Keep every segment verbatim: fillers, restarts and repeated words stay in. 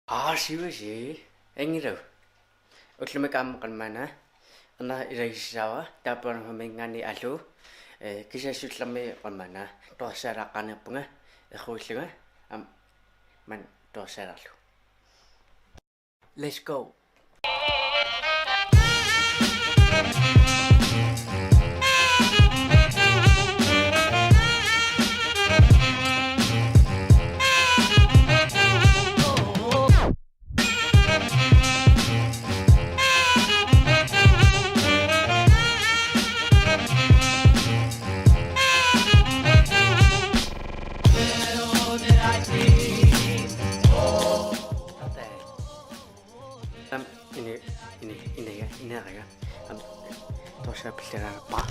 Aa, sivisi. Ingilu. Ullumi aamma qammaana. Anna ilagissaava, taava Bornholminngaanniit alu. Eh, kisianni sullermi qammaana. Toqqarsaalaaqqaarniarpunga, eqquillunga. Aamma toqqarsaalerlu. Let's go. Aamma ini, ini, ini, ini, ini. Aamma toqqarsaalaalerpara.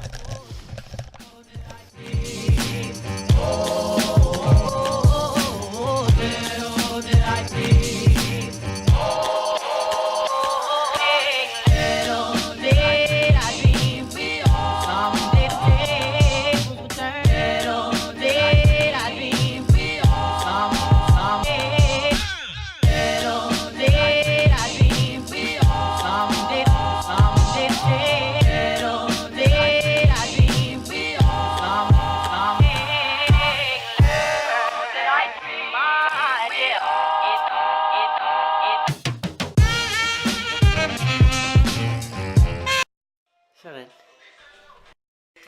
Sådan.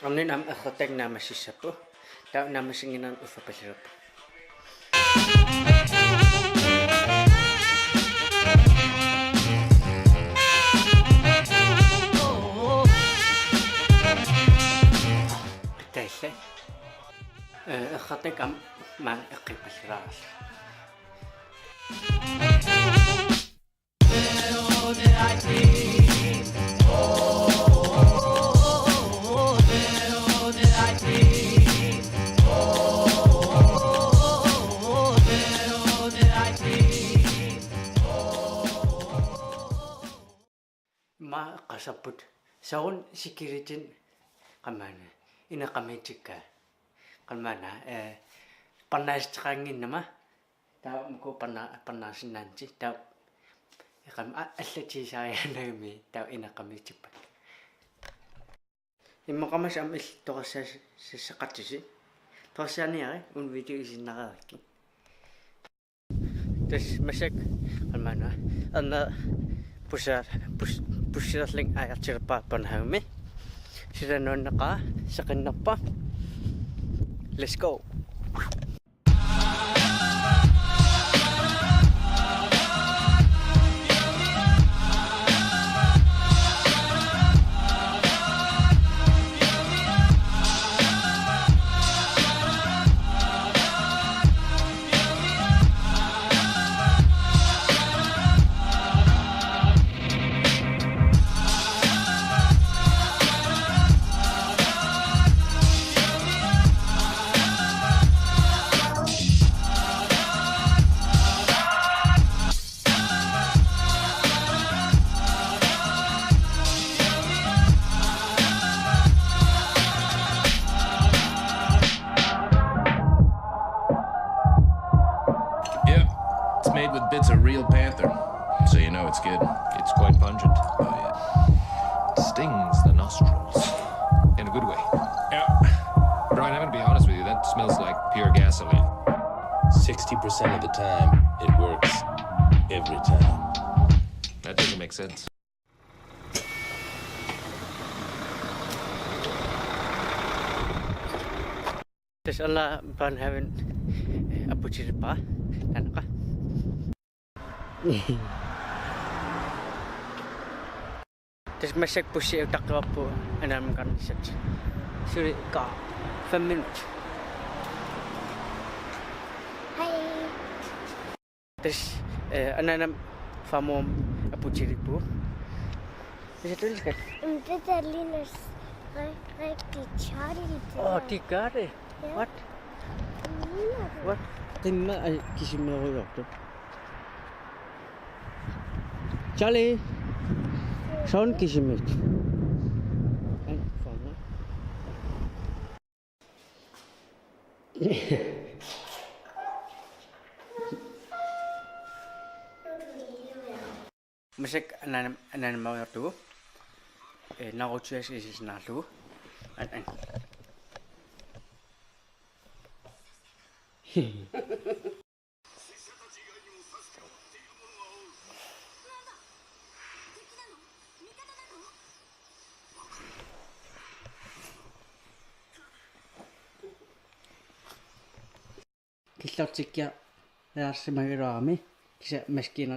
Aamma errortakkut naammassissapput. Taava naammassinnginnerani uffa pallilerpoq. Qitaallat. Eh, errortakkut aamma maani eqqippallaarluni. Immaqa eqqarsarput sooruna sikilitin qammaana ineqamiitsikkaa. Qammaana, eh, parnaassuteqannginnama taava uku parna-, parnaarsinnaanisi taava eqam-, a-, allatigisariaannagami taava ineqamiitsikkaa. Immaqa aamma illit toqqarsaas-, -saqartusi. Toqqarsaaniarit, una video isiginnaarikki. Tassa massakkut qammaana. Anna busser-, bus-, busserlunga aajartilerpara Bornholmi. Sila nuanneqaaq, seqinnerpaaq. Let's go. Yeah, it's made with bits of real panther, so you know it's good. It's quite pungent. Oh, yeah. Stings the nostrils. In a good way. Yeah. Brian, I'm gonna be honest with you, that smells like pure gasoline. Sixty percent of the time, it works every time. That doesn't make sense. Tassa alla Bornholmimi, eh, aputilerpara. Taanna. Tassa massakkut bussi utaqqipparput Anaanamut Garnissatsinnut. Suli kaa fem minut. Hej. Tassa, eh, Anaanamut Farmor aputilerpoq. Hvis du lige skal. Men det der ligner s-, ri-, rigtig Charlie, det der. Åh, det gør det. Ja. What? Det ligner det. What? Qimma, ai, kisimiorujortoq. Charlie. Sooruna kisimiit. Ai, Farmor. Massakkut anaanam-, anaanammaariartugu. Eh, Naruto-as isisinnaarlugu. An-, an. Killortikkiarsimagaluarami kisianni maskiina,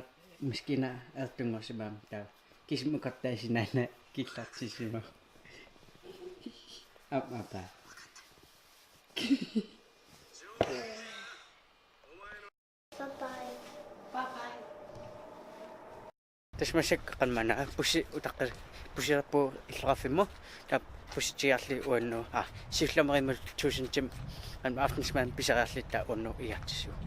maskiina ajortunngorsimagami taava. Kisimikartaasinaana killortissimagu. Aap, aap, aap. Bye bye. Bye bye. Tassa massakkut qamana bussi utaqqi-, bussilerpugut illoqarfimmut, taava bussitsigiarlugu uannut, aa, siullermik Rema tusind-imi, aamma aftensmad pisariarlugu taava uannut igartissivugut.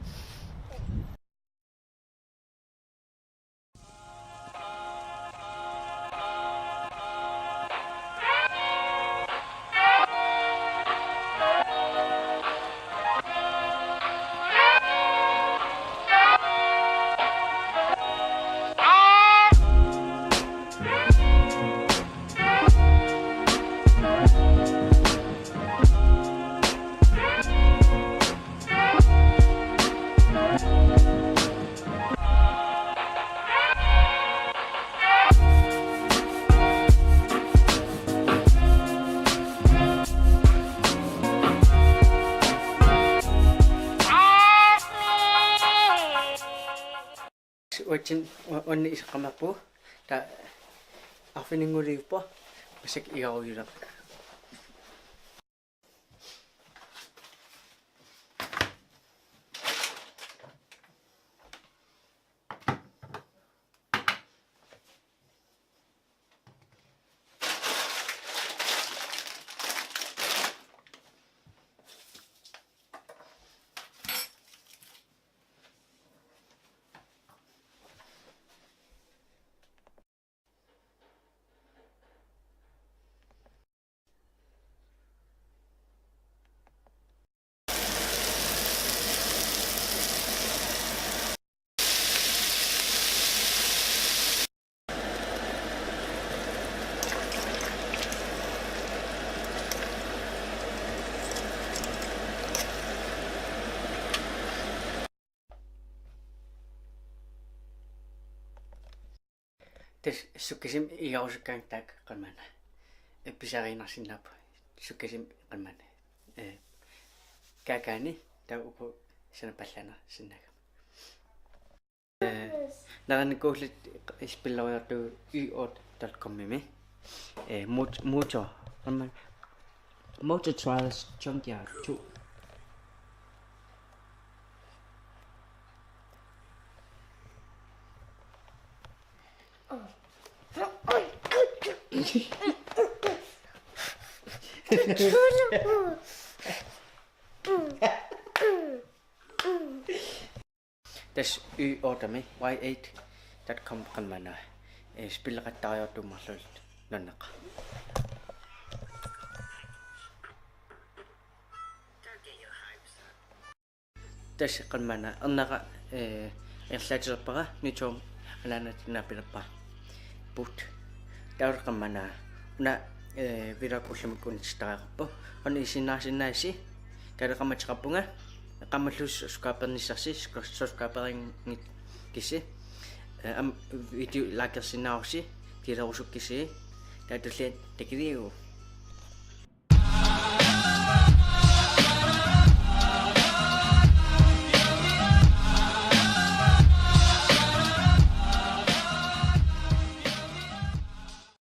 Uatsinni u-, uannut iseqqammerpugut. Taava arfininnguliuppoq. Massakkut igarujulerpoq. Tassa sukkasuumik igarusukkaangat taakku qamana. Eh, pisariinnarsinnaapput. Sukkasuumik qamana. Eh, kaakaani taava uku sanapallaanersinnaagami. Eh, nerinikkullu spilleriartugut y otte dot com-imi. Eh, Mot-, Motor. Qamana. Motor Trials Junkyard to. Tassa y otte-mi, y eight dot com qamana. Eh, spilleqattaariartugut marluk nuanneqaaq. Tassa qamana ernera, eh, erlaatilerpara, nitsuum anaanat naapilerpara. Put. Taava qamana una, eh, vlog ullumi unitsitariaqarpoq. Una isiginnaarsinnaasasi, kaleqammateqarpunga, qammallu subscribernissarsi, subscriberinngikkussi. Eh, aamma video likersinnaavarsi, kiilerusukkussi, taava tulliani takiliigu.